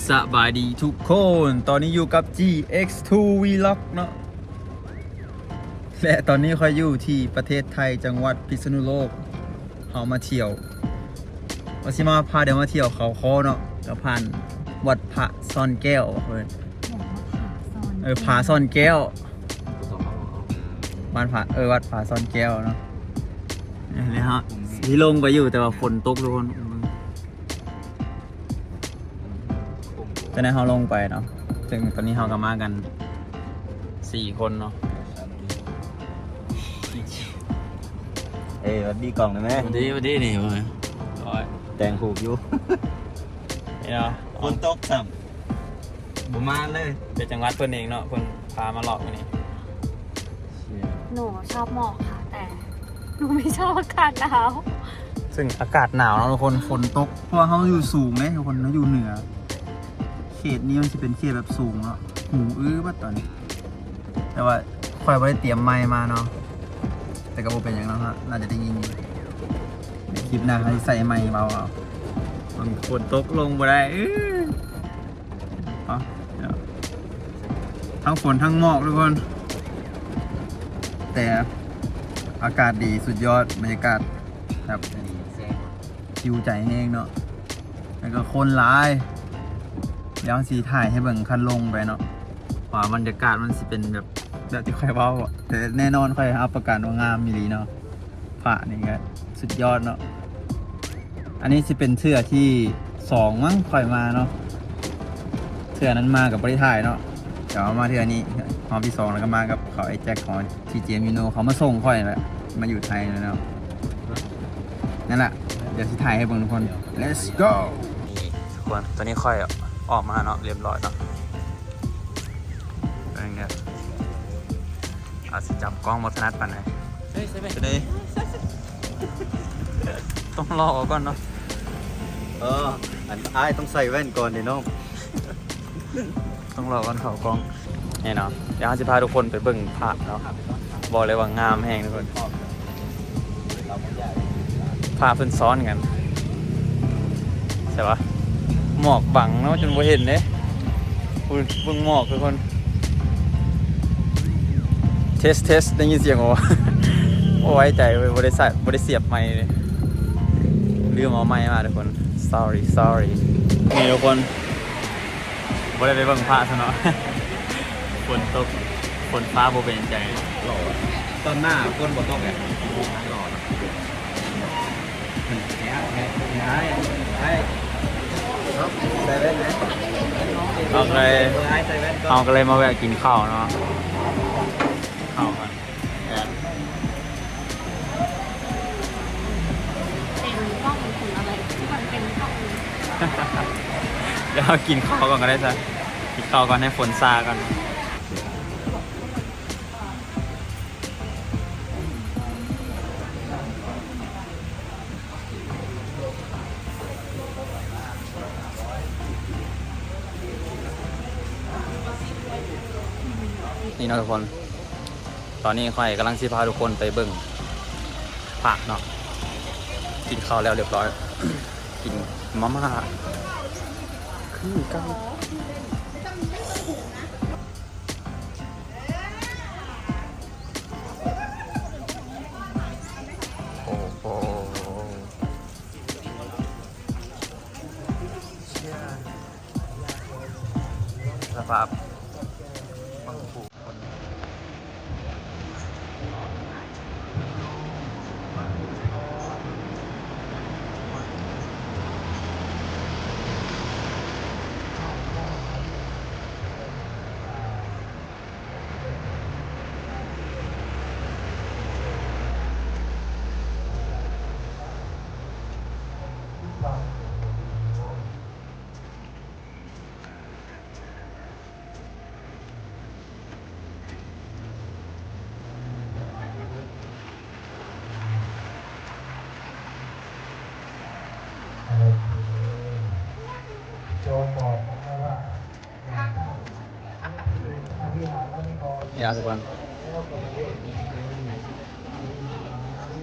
ສະບາຍດີທຸກຄົນ, ຕອນນີ້ຢູ່ກັບ ຈີເອັກສທູ ວີລັອກ ເນາະ ແລະ ຕອນນີ້ຂ້ອຍຢູ່ທີ່ປະເທດໄທ, ຈັງຫວັດພິສະນຸໂລກ. ເຮົາມາທ່ຽວ ວ່າຊິມາ ພາດຽວມາທ່ຽວເຂົາຄໍເນາະ, ກໍຜ່ານວັດພະຊອນແກ້ວ ເອີ ພະຊອນແກ້ວ ບ້ານພະ ເອີ ວັດພະຊອນແກ້ວເນາະ. ແລ້ວເຮົາຊິລົງໄປຢູ່ ແຕ່ວ່າຝົນຕົກທຸກຄົນ. ຈາກນັ້ນເຮົາລົງໄປເນາະ, ເຊິ່ງຕອນນີ້ເຮົາກໍມາກັນສີ່ຄົນເນາະ. ເອີ ຫວັດດີກ້ອງໄດ້ແມ? ຫວັດດີ ຫວັດດີ. ນີ້ ໂອ້ຍ ແຕ່ງຮູບຢູ່ ນີ້ເນາະ, ຝົນຕົກຊ້ຳ ບໍ່ມາເລີຍ. ເປັນຈັງຫວັດເພິ່ນເອງເນາະ, ເພິ່ນພາມາເລາະມື້ນີ້. หนูชอบหมอกค่ะ แต่หนูไม่ชอบอากาศหนาว ເຊິ່ງອາກາດໜາວເນາະທຸກຄົນ, ຝົນຕົກ ເພາະວ່າເຮົາຢູ່ສູງເດ້ທຸກຄົນ, ເຮົາຢູ່ເໜືອ. ເຂດນີ້ມັນຊິເປັນເຂດແບບສູງເນາະ, ຫູອື້ເບິດຕອນນີ້. ແຕ່ວ່າຂ້ອຍບໍ່ໄດ້ຕຽມໄມມາເນາະ, ແຕ່ກໍບໍ່ເປັນຫຍັງເນາະ, ໜ້າຈະໄດ້ຍິນຢູ່. ໃນຄລິບໜ້າເຮົາຊິໃສ່ໄມເວົ້າເອົາ. ມັນຝົນຕົກລົງບໍ່ໄດ້ ເອີ. ເອົາ ທັງຝົນທັງໝອກທຸກຄົນ, ແຕ່ອາກາດດີສຸດຍອດ, ບັນຍາກາດແບບ ຊິວໃຈແຮງເນາະ, ແລ້ວກໍຄົນຫຼາຍ. ດຽວເຮົາຊິຖ່າຍໃຫ້ເບິ່ງຄັນລົງໄປເນາະ, ວ່າບັນຍາກາດມັນຊິເປັນແບບ ແບບທີ່ຂ້ອຍເວົ້າ, ແຕ່ແນ່ນອນຂ້ອຍຮັບປະກັນວ່າງາມອີ່ຫຼີເນາະ. ພະນີ້ກໍສຸດຍອດເນາະ. ອັນນີ້ຊິເປັນເທື່ອທີສອງມັ້ງຂ້ອຍມາເນາະ, ເທື່ອນັ້ນມາກໍບໍ່ໄດ້ຖ່າຍເນາະ, ແຕ່ວ່າມາເທື່ອນີ້ຮອບທີສອງ ແລ້ວກໍມາກັບເຂົາ ໄອ້ແຈັກຂອງ ທີເຈ ມິໂນ ເຂົາມາສົ່ງຂ້ອຍແຫຼະ, ມາຢູ່ໄທແລ້ວເນາະ. ນັ້ນລະ ດຽວຊິຖ່າຍໃຫ້ເບິ່ງທຸກຄົນ. Let's go. ນີ້ທຸກຄົນ, ຕອນນີ້ຂ້ອຍອອກມາເນາະ, ຮຽບຮ້ອຍເນາະ. ເປັນຫຍັງເດີ? ອາດຊິຈັບກ້ອງບໍ່ຖະໜັດປານໃດ. ເອີຍ ໃສ່ແວ່ນ ຕ້ອງລອກເອົາກ່ອນເນາະ. ເອີ ອັນ ອ້າຍຕ້ອງໃສ່ແວ່ນກ່ອນເດ້ນ້ອງ, ຕ້ອງລອກກ່ອນເຂົ້າກ້ອງ. ນີ້ເນາະ, ດຽວເຮົາຊິພາທຸກຄົນໄປເບິ່ງພະເນາະ, ບອກເລີຍວ່າງາມແຮງທຸກຄົນ. ພະເພິ່ນຊ້ອນກັນ ໃຊ່ປະ? ໝອກບັງເນາະ ຈົນບໍ່ເຫັນເດ້. ເບິ່ງໝອກທຸກຄົນ. ເທສ ເທສ ໄດ້ຍິນສຽງບໍ່? ບໍ່ໄວ້ໃຈເວີຍ, ບໍ່ໄດ້ໃສ່ ບໍ່ໄດ້ສຽບໄມເລີຍ, ລືມເອົາໄມມາທຸກຄົນ. Sorry sorry. ນີ້ທຸກຄົນ ບໍ່ໄດ້ໄປເບິ່ງພະຊະເນາະ, ຝົນຕົກ ຝົນຟ້າບໍ່ເປັນໃຈ. ຕອນໜ້າຝົນບໍ່ຕົກແຫຼະ. ເຮົາກໍເລີຍ ເຮົາກໍເລີຍມາແວະກິນເຂົ້າເນາະ, ເຂົ້າກັນ. ເປັນກ້ອງຂອງອາໄລທີ່ມັນເປັນກ້ອງ. ດຽວເຮົາກິນເຂົ້າກ່ອນກໍໄດ້ຊະ, ກິນເຂົ້າກ່ອນໃຫ້ຝົນຊາກ່ອນ. ນີ້ເນາະທຸກຄົນ, ຕອນນີ້ຂ້ອຍກຳລັງຊິພາທຸກຄົນໄປເບິ່ງພະເນາະ. ກິນເຂົ້າແລ້ວຮຽບຮ້ອຍ, ກິນມາມ່າຄືເກົ່າ. ໂອ້ໂຫ ສະພາບບັງຄູ.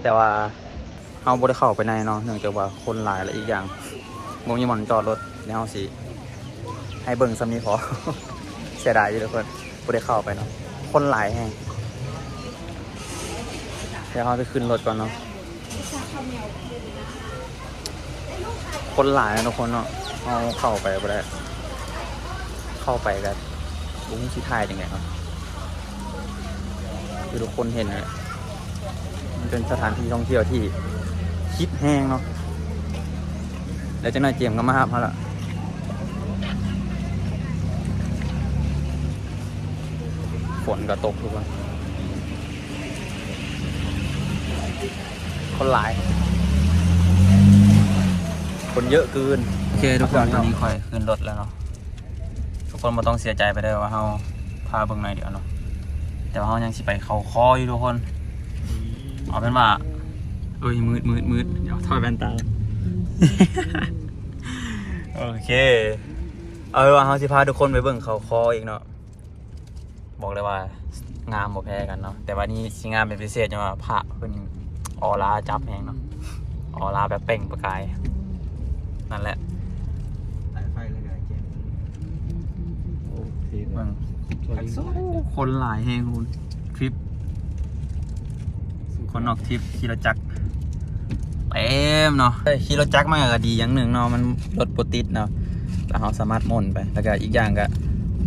ແຕ່ວ່າ ເຮົາບໍ່ໄດ້ເຂົ້າໄປໃນເນາະ ເນື່ອງຈາກວ່າຄົນຫຼາຍ ແລະ ອີກຢ່າງບໍ່ມີບ່ອນຈອດລົດ. ແລ້ວເຮົາຊິ ໃຫ້ເບິ່ງສ່ຳນີ້ພໍ ເສຍດາຍຢູ່ທຸກຄົນ ບໍ່ໄດ້ເຂົ້າໄປເນາະ ຄົນຫຼາຍແຮງ. ດຽວເຮົາຈະຂຶ້ນລົດກ່ອນເນາະ ຄົນຫຼາຍນະທຸກຄົນເນາະ ເຮົາເຂົ້າໄປບໍ່ໄດ້ ເຂົ້າໄປກໍບໍ່ຮູ້ຊິຖ່າຍຈັ່ງໃດເນາະ. ຄືທຸກຄົນເຫັນແຫຼະ ມັນເປັນສະຖານທີ່ທ່ອງທ່ຽວທີ່ຮິດແຮງເນາະ. ແລ້ວຈັກໜ້ອຍເຈມກໍມາຮັບເຮົາລະ ຝົນກໍຕົກທຸກຄົນ ຄົນຫຼາຍ ຄົນເຍອະເກີນ. ໂອເຄທຸກຄົນ ຕອນນີ້ຂ້ອຍຂຶ້ນລົດແລ້ວເນາະ. ທຸກຄົນບໍ່ຕ້ອງເສຍໃຈໄປເດີວ່າເຮົາພາເບິ່ງໜ້ອຍດຽວເນາະ ແຕ່ວ່າເຮົາຍັງຊິໄປເຂົາຄໍຢູ່ທຸກຄົນ. ເອົາເປັນວ່າ ເອີຍ ມືດໆໆ ດຽວຖອດແວ່ນຕາ. ໂອເຄ ເອົາເປັນວ່າເຮົາຊິພາທຸກຄົນໄປເບິ່ງເຂົາຄໍອີກເນາະ. ບອກເລີຍວ່າງາມບໍ່ແພ້ກັນເນາະ ແຕ່ວ່ານີ້ຊິງາມເປັນພິເສດ ຍ້ອນວ່າພະເພິ່ນອໍລາຈັບແຮງເນາະ ອໍລາແບບເປັ່ງປະກາຍ ນັ້ນແຫຼະ ສາຍໄຟແລ້ວກໍແຈກ ໂອເຄ ເບິ່ງ ຄົນຫຼາຍແຮງ ທຣິບ ຄົນນອກທຣິບຂີ່ລົດຈັກເຕັມເນາະ. ເອີ ຂີ່ລົດຈັກມາກໍດີຢ່າງໜຶ່ງເນາະ ມັນລົດບໍ່ຕິດເນາະ ແລ້ວເຮົາສາມາດມ່ວນໄປ ແລ້ວກໍອີກຢ່າງກໍ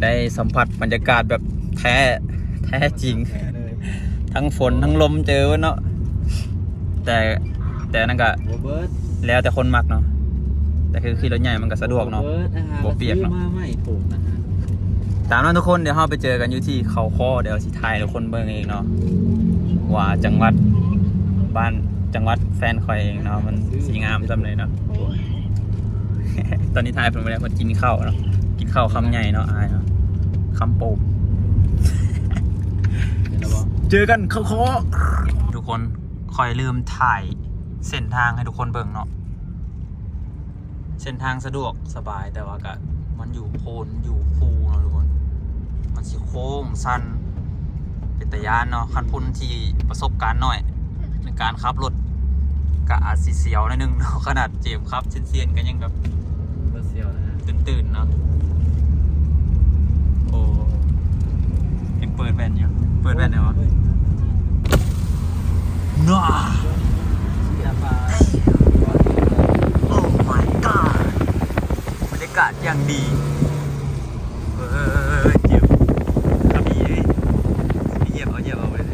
ໄດ້ສຳຜັດບັນຍາກາດແບບແທ້ ແທ້ຈິງ ທັງຝົນທັງລົມເຈີເນາະ. ແຕ່ ແຕ່ນັ້ນກໍແລ້ວແຕ່ຄົນມັກເນາະ ແຕ່ຄືຂີ່ລົດໃຫຍ່ມັນກໍສະດວກເນາະ ບໍ່ປຽກເນາະ. ຕາມນັ້ນທຸກຄົນ ດຽວເຮົາໄປເຈີກັນຢູ່ທີ່ເຂົາຄໍ ດຽວຊິຖ່າຍໃຫ້ທຸກຄົນເບິ່ງເອງເນາະ ວ່າຈັງຫວັດ ບ້ານ ຈັງຫວັດແຟນຂ້ອຍເອງເນາະ ມັນຊິງາມສ່ຳໃດເນາະ. ຕອນນີ້ຖ່າຍເພິ່ນບໍ່ໄດ້ ເພິ່ນກິນເຂົ້າເນາະ ກິນເຂົ້າຄຳໃຫຍ່ເນາະ ອາຍເນາະ ຄຳໂປກ. ເຈີກັນເຂົາຄໍ ທຸກຄົນ ຂ້ອຍລືມຖ່າຍເສັ້ນທາງໃຫ້ທຸກຄົນເບິ່ງເນາະ. ເສັ້ນທາງສະດວກສະບາຍ ແຕ່ວ່າກະມັນຢູ່ໂພນຢູ່ພູເນາະທຸກຄົນ ມັນຊິໂຄ້ງຊັນ ເປັນຕາຢ້ານເນາະ. ຄັນຜູ້ທີ່ປະສົບການໜ້ອຍໃນການຂັບລົດ ກະອາດຊິສຽວໜ້ອຍໜຶ່ງເນາະ ຂະໜາດເຈມຂັບຊຽນໆ ກະຍັງແບບ ບໍ່ສຽວນະ ຕື່ນໆເນາະ. ໂອ້ ຍັງເປີດແວ່ນຢູ່ ເປີດແວ່ນໄດ້ບໍ່? ເອີຍ ໜ້າ Oh my god ບັນຍາກາດຢ່າງດີ. ເອີຍ ເຈັບ ກະມີເດ້ ຢຽບເອົາ ຢຽບເອົາເລີຍ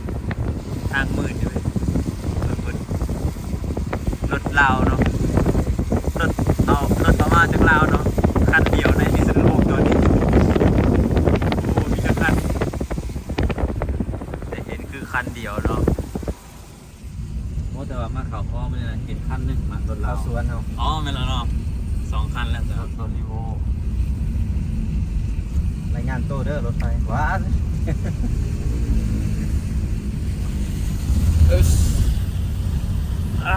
ທາງມືດຢູ່ເວີຍ. ລົດລາວເນາະ ລົດ ເອົາລົດເອົາມາຈາກລາວເນາະ ຄັນດຽວໃນພິສະນຸໂລກຕອນນີ້. ໂອ້ ມີຈັກຄັນ ໄດ້ເຫັນຄືຄັນດຽວເນາະ. ໂອ້ ແຕ່ວ່າມາເຂົ້າຄໍມັນເຫັນຄັນໜຶ່ງມາລົດລາວ ເຂົ້າສວນເຮົາ. ອໍ ແມ່ນແລ້ວເນາະ ສອງຄັນແລ້ວ ເຈົ້າ ເຂົ້າສວນລີໂວ. ລາຍງານໂຕເດີລົດໄຟ ວ້າ ອາ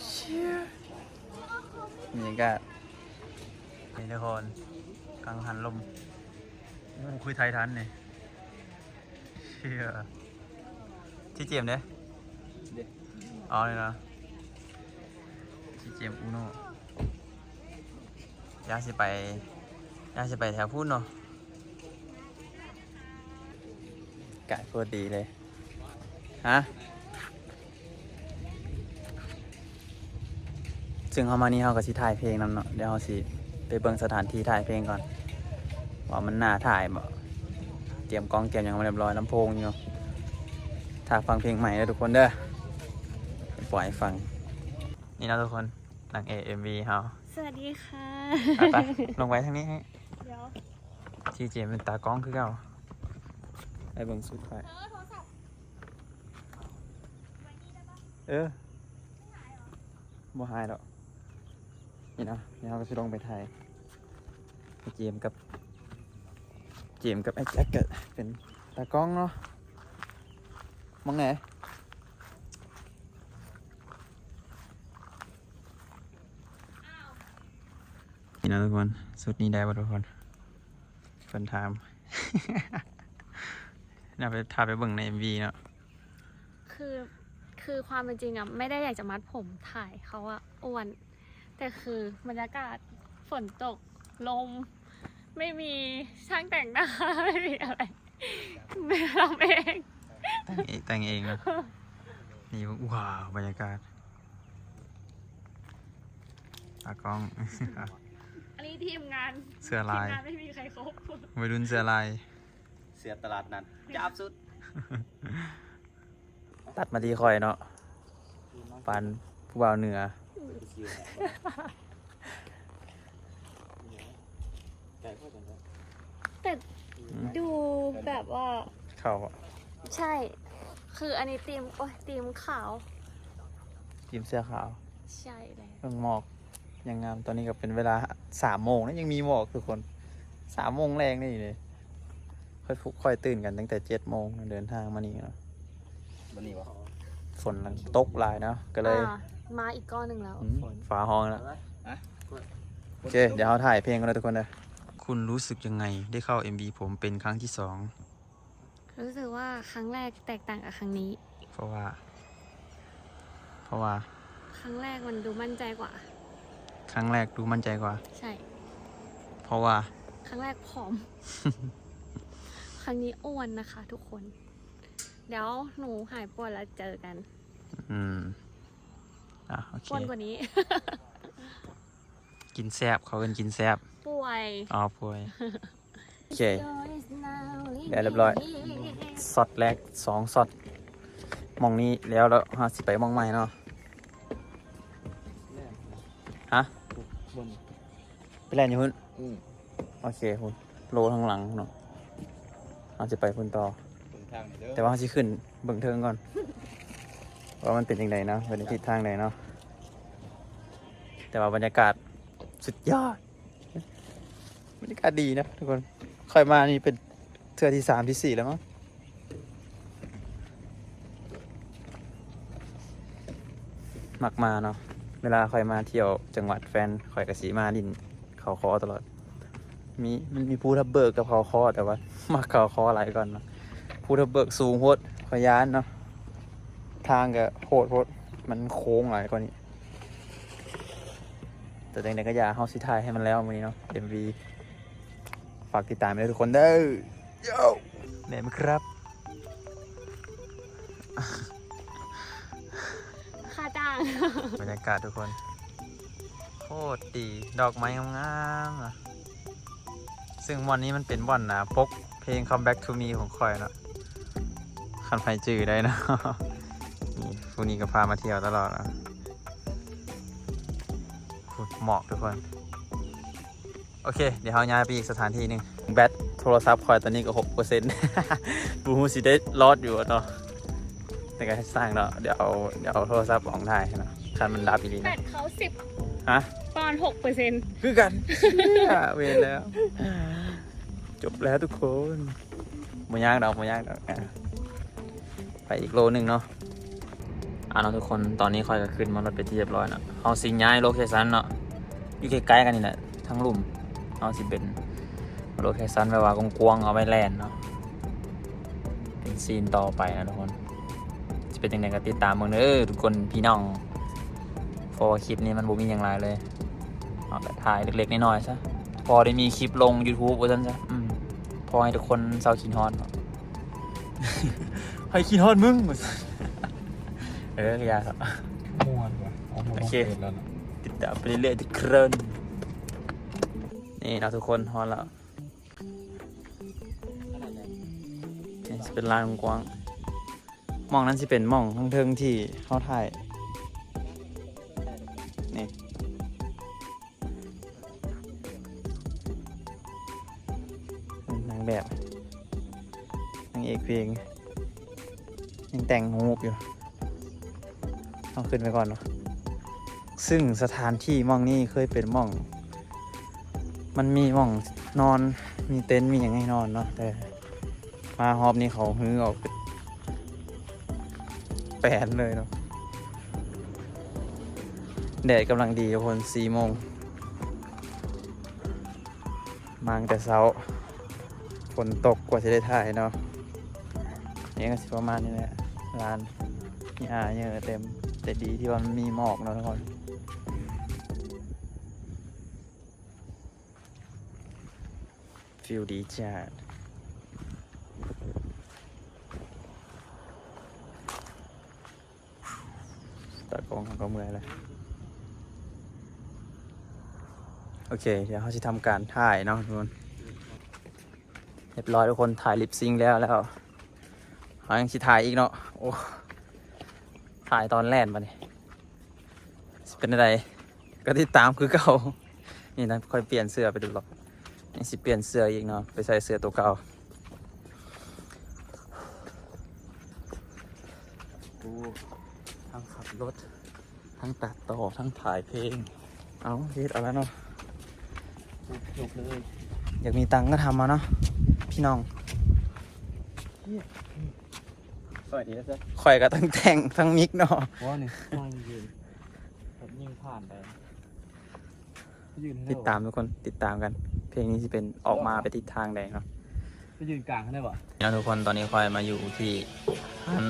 ເຊຍ ບັນຍາກາດ ນີ້ທຸກຄົນ ກັງຫັນລົມ. ໂອ້ ຄຸຍໄທທັນນີ້ ເຊຍ. ທີ່ເຈມເດ້ ເດ້ ອໍ ນີ້ນະ ທີ່ເຈມອູໂນ. ຢາກຊິໄປ ຢາກຊິໄປແຖວພຸ້ນເນາະ ກາດໂຄດດີເລີຍ ຮະ. ເຊິ່ງເຮົາມານີ້ເຮົາກໍຊິຖ່າຍເພງນຳເນາະ ດຽວເຮົາຊິໄປເບິ່ງສະຖານທີ່ຖ່າຍເພງກ່ອນ ວ່າມັນໜ້າຖ່າຍບໍ່. ຕຽມກ້ອງຕຽມຫຍັງມາຮຽບຮ້ອຍ ລຳໂພງຢູ່ ຖ້າຟັງເພງໃໝ່ເດີທຸກຄົນເດີ ປ່ອຍໃຫ້ຟັງ. ນີ້ເນາະທຸກຄົນ ນາງເອກເອັມວີເຮົາ. ສະຫວັດດີຄ່ະ ໄປໆ ລົງໄປທາງນີ້ໃຫ້ ດຽວ ທີ່ເຈມເປັນຕາກ້ອງຄືເກົ່າ ໄປເບິ່ງຊຸດຂ້ອຍ ເອີ ບໍ່ຫາຍດອກ. ນີ້ເນາະ ດຽວເຮົາກໍຊິລົງໄປຖ່າຍ ເຈມກັບ ເຈມກັບໄອ້ແຈັກກໍເປັນຕາກ້ອງເນາະ. ມອງແນ ນີ້ນະທຸກຄົນ ຊຸດນີ້ໄດ້ບໍ່ທຸກຄົນ? ເພິ່ນຖາມ ນຳໄປ ຖ້າໄປເບິ່ງໃນເອັມວີເນາະ. ຄື ຄື คือความเป็นจริงอะ ไม่ได้อยากจะมัดผมถ่ายเขาอะอ้วน แต่คือบรรยากาศฝนตก ลม ไม่มีช่างแต่งหน้า ไม่มีอะไร ทำเอง แต่งเอง แต่งเองนะ นี่ ว้าว บรรยากาศ ตากล้อง อันนี้ทีมงาน เสื้อลาย ทีมงานไม่มีใครครบ วัยรุ่นเสื้อลาย เสื้อตลาดนัด จับสุด ตัดมาที่ข้อยเนาะ ปานผู้บ่าวเหนือ แต่ อืม ดูแบบว่า ขาวอะ ใช่ คืออันนี้ธีม โอ๊ย ธีมขาว ธีมเสื้อขาว ใช่แล้ว เบิ่งหมอก อย่างงาม ตอนนี้ก็เป็นเวลาสามโมงนะ ยังมีหมอกทุกคน สามโมงแลงนี่เด้ ข้อย ข้อยตื่นกันตั้งแต่เจ็ดโมง เดินทางมานี่เนาะ บัดนี้บ่ ฝนมันตกหลายเนาะ ก็เลย อ่า มาอีกก้อนหนึ่งแล้ว อืม ฟ้าฮ้องแล้ว ฮะ โอเค เดี๋ยวเราถ่ายเพลงกันนะทุกคนนะ คุณรู้สึกยังไงได้เข้าเอ็มวีผมเป็นครั้งที่สอง รู้สึกว่าครั้งแรกแตกต่างกับครั้งนี้ เพราะว่า เพราะว่า ครั้งแรกมันดูมั่นใจกว่า ครั้งแรกดูมั่นใจกว่า ใช่ เพราะว่า ครั้งแรกผอม ครั้งนี้อ้วนนะคะทุกคน เดี๋ยวหนูหายปวดแล้วเจอกัน อืม อ่ะ โอเค อ้วนกว่านี้ กินแซ่บ เขาเอิ้นกินแซ่บ ป่วย อ๋อ ป่วย โอเค แล้วเรียบร้อย ช็อตแรก สองช็อต หม่องนี้แล้ว แล้วเฮาสิไปหม่องใหม่เนาะ ฮะ ไปแล่นอยู่พุ้น อืม โอเคพุ้น โลทางหลังเนาะ เฮาสิไปพุ้นต่อ เบิ่งทางนี่เด้อ แต่ว่าเฮาสิขึ้นเบิ่งเทิงก่อน ว่ามันเป็นจั่งใดเนาะ เป็นทิศทางใดเนาะ แต่ว่าบรรยากาศสุดยอด บรรยากาศดีนะทุกคน ข้อยมานี่เป็นเทื่อที่สามที่สี่แล้วมั้ง มักมาเนาะ เวลาข้อยมาเที่ยวจังหวัดแฟนข้อยก็สิมาดินเขาค้อตลอด มี มันมีภูทับเบิกกับเขาค้อ แต่ว่ามักเขาค้อหลายกว่าเนาะ ภูทับเบิกสูงโพด ข้อยย้านเนาะ ทางก็โหดโพด มันโค้งหลายกว่านี้ แต่จั่งใดก็อย่า เฮาสิถ่ายให้มันแล้วมื้อนี้เนาะ เอ็มวี ฝากติดตามด้วยทุกคนเด้อ โย แหม่มครับ ค่าจ้าง บรรยากาศทุกคน โคตรดี ดอกไม้งามๆ นะ ซึ่งบ่อนนี้มันเป็นบ่อนนะ ปกเพลง Come Back to Me ของข้อยเนาะ คันไผจื่อได้เนาะ นี่ ผู้นี้ก็พามาเที่ยวตลอดเนาะ พุ้น หมอกทุกคน โอเค เดี๋ยวเฮาย้ายไปอีกสถานที่หนึ่ง แบตโทรศัพท์ข้อยตอนนี้ก็หกเปอร์เซ็นต์ บ่ฮู้สิได้รอดอยู่บ่เนาะ แต่ก็ช่างเนาะ เดี๋ยวเอา เดี๋ยวเอาโทรศัพท์ออกถ่ายให้เนาะ คันมันดับอีหลีนะ แบตเขาสิบ ฮะ ประมาณหกเปอร์เซ็นต์ คือกัน เวรแล้ว จบแล้วทุกคน บ่ยากดอก บ่ยากดอก อ่ะ ไปอีกโลหนึ่งเนาะ อ่าเนาะทุกคน ตอนนี้ข้อยก็ขึ้นมารถเป็นที่เรียบร้อยเนาะ เฮาสิย้ายโลเคชั่นเนาะ อยู่ใกล้ๆ กันนี่แหละ ทางลุ่ม เฮาสิเป็นโลเคชั่นแบบว่ากว้างๆ เอาไว้แล่นเนาะ เป็นซีนต่อไปนะทุกคน สิเป็นจั่งใดก็ติดตามเบิ่งเด้อทุกคนพี่น้อง เพราะว่าคลิปนี้มันบ่มีหยังหลายเลย เอาก็ถ่ายเล็กๆ น้อยๆ ซะ พอได้มีคลิปลง YouTube ว่าซั่นซะ อืม พอให้ทุกคนเซาคิดฮอดเนาะ ไผคิดฮอดมึง เออ ก็อย่าเถาะ ม่วนว่ะ เอามาลง โอเค เฟซแล้วเนาะ ติดตามไปเรื่อยๆ ทุกคน นี่เนาะทุกคน ฮอดแล้ว นี่สิเป็นลานกว้างๆ หม่องนั้นสิเป็นหม่องทางเทิงที่เฮาถ่าย นี่ นางแบบ นางเอกเพลง ยังแต่งรูปอยู่ เอาขึ้นไปก่อนเนาะ ซึ่งสถานที่หม่องนี้เคยเป็นหม่อง มันมีหม่องนอน มีเต็นท์ มีหยังให้นอนเนาะ แต่ มารอบนี้เขารื้อออกเป็นแปลนเลยเนาะ แดดกำลังดีทุกคน สี่โมง มาตั้งแต่เช้า ฝนตกกว่าสิได้ถ่ายเนาะ นี่ก็สิประมาณนี้แหละ ลาน ຫຍ້າເຍີະເຕັມ ແຕ່ດີທີ່ວ່າມັນມີໝອກເນາະທຸກຄົນ. ວິວດີຈັດ. ຕາກ້ອງເຮົາກໍເມື່ອຍແລ້ວ. ໂອເຄ ດຽວເຮົາຊິທຳການຖ່າຍເນາະທຸກຄົນ. ຮຽບຮ້ອຍທຸກຄົນ ຖ່າຍລິບຊິງແລ້ວ ແລ້ວເຮົາຍັງຊິຖ່າຍອີກເນາະ. ໂອ້ ຖ່າຍຕອນແລ່ນບັດນີ້ ຊິເປັນແນວໃດ ກໍຕິດຕາມຄືເກົ່າ. ນີ້ນະ ຂ້ອຍປ່ຽນເສື້ອໄປດູລອກ ຍັງຊິປ່ຽນເສື້ອອີກເນາະ ໄປໃສ່ເສື້ອໂຕເກົ່າ. ໂອ້ ທັງຂັບລົດ ທັງຕັດຕໍ່ ທັງຖ່າຍເພງ. ເອົາ ເຮັດເອົາແລ້ວເນາະ ຈົບເລີຍ. ຢາກມີຕັງກໍທຳເອົາເນາະພີ່ນ້ອງ. ຂ້ອຍກໍທັງແຕ່ງທັງມິກເນາະ. ບໍ່ນີ້ ຟັງຢືນ ແບບຍິງຜ່ານໄປ ຢືນ ຕິດຕາມທຸກຄົນ ຕິດຕາມກັນ ເພງນີ້ຊິເປັນອອກມາໄປທິດທາງໃດເນາະ. ໄປຢືນກາງຫັ້ນໄດ້ບໍ່? ເນາະທຸກຄົນ ຕອນນີ້ຂ້ອຍມາຢູ່ທີ່ຮ້ານ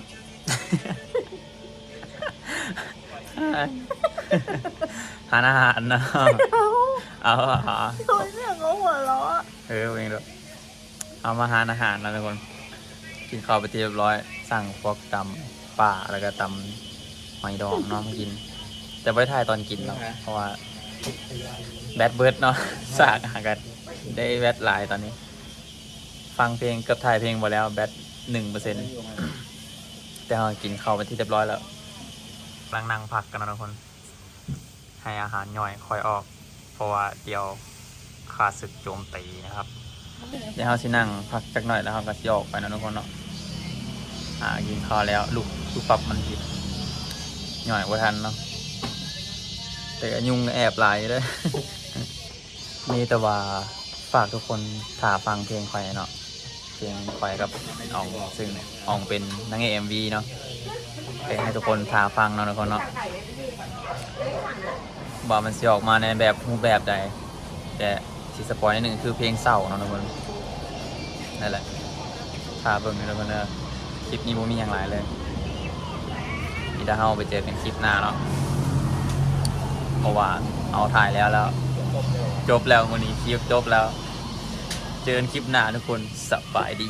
ຮ້ານອາຫານເນາະ. ເອົາ ໂດຍສຽງເຂົາຫົວເລາະ. ເອີ ເບິ່ງດູ ເຮົາມາຮ້ານອາຫານແລ້ວທຸກຄົນ ກິນເຂົ້າໄປທີ່ຮຽບຮ້ອຍ ສັ່ງພວກຕຳປາ ແລ້ວກໍຕຳຫອຍດອງເນາະ ມາກິນ ແຕ່ບໍ່ໄດ້ຖ່າຍຕອນກິນເນາະ ເພາະວ່າແບັດເບິດເນາະ. ສາກຫາກັນ ໄດ້ແບັດຫຼາຍຕອນນີ້ ຟັງເພງເກືອບຖ່າຍເພງບໍ່ແລ້ວ ແບັດໜຶ່ງເປີເຊັນ. ແຕ່ເຮົາກິນເຂົ້າເປັນທີ່ຮຽບຮ້ອຍແລ້ວ ກຳລັງນັ່ງພັກກັນເນາະທຸກຄົນ ໃຫ້ອາຫານຍ່ອຍຄ່ອຍອອກ ເພາະວ່າດຽວຂ້າສຶກໂຈມຕີນະຄັບ. ດຽວເຮົາຊິນັ່ງພັກຈັກໜ້ອຍ ແລ້ວເຮົາກໍຊິອອກໄປເນາະທຸກຄົນເນາະ. ຫາກິນເຂົ້າແລ້ວ ລຸກປຸບປັບມັນຜິດ ຍ່ອຍບໍ່ທັນເນາະ ແຕ່ກໍຍຸງແອບຫຼາຍຢູ່ເດີ້. ມີແຕ່ວ່າຝາກທຸກຄົນຖ້າຟັງເພງຂ້ອຍເນາະ ເພງຂ້ອຍກັບອອງ ຊຶ່ງອອງເປັນນາງເອກເອັມວີເນາະ. ເພງໃຫ້ທຸກຄົນຖ້າຟັງເນາະທຸກຄົນເນາະ ວ່າມັນຊິອອກມາໃນແບບ ຮູບແບບໃດ ແຕ່ຊິສະປອຍໜ້ອຍໜຶ່ງ ຄືເພງເສົ້າເນາະທຸກຄົນ. ນັ້ນແຫຼະ ຖ້າເບິ່ງເດີທຸກຄົນເດີ ຄລິບນີ້ບໍ່ມີຫຍັງຫຼາຍເລີຍ. ມີແຕ່ເຮົາໄປເຈີກັນຄລິບໜ້າເນາະ ເພາະວ່າເຮົາຖ່າຍແລ້ວແລ້ວ ຈົບແລ້ວ ມື້ນີ້ຄລິບຈົບແລ້ວ. ເຈີກັນຄລິບໜ້າທຸກຄົນ ສະບາຍດີ.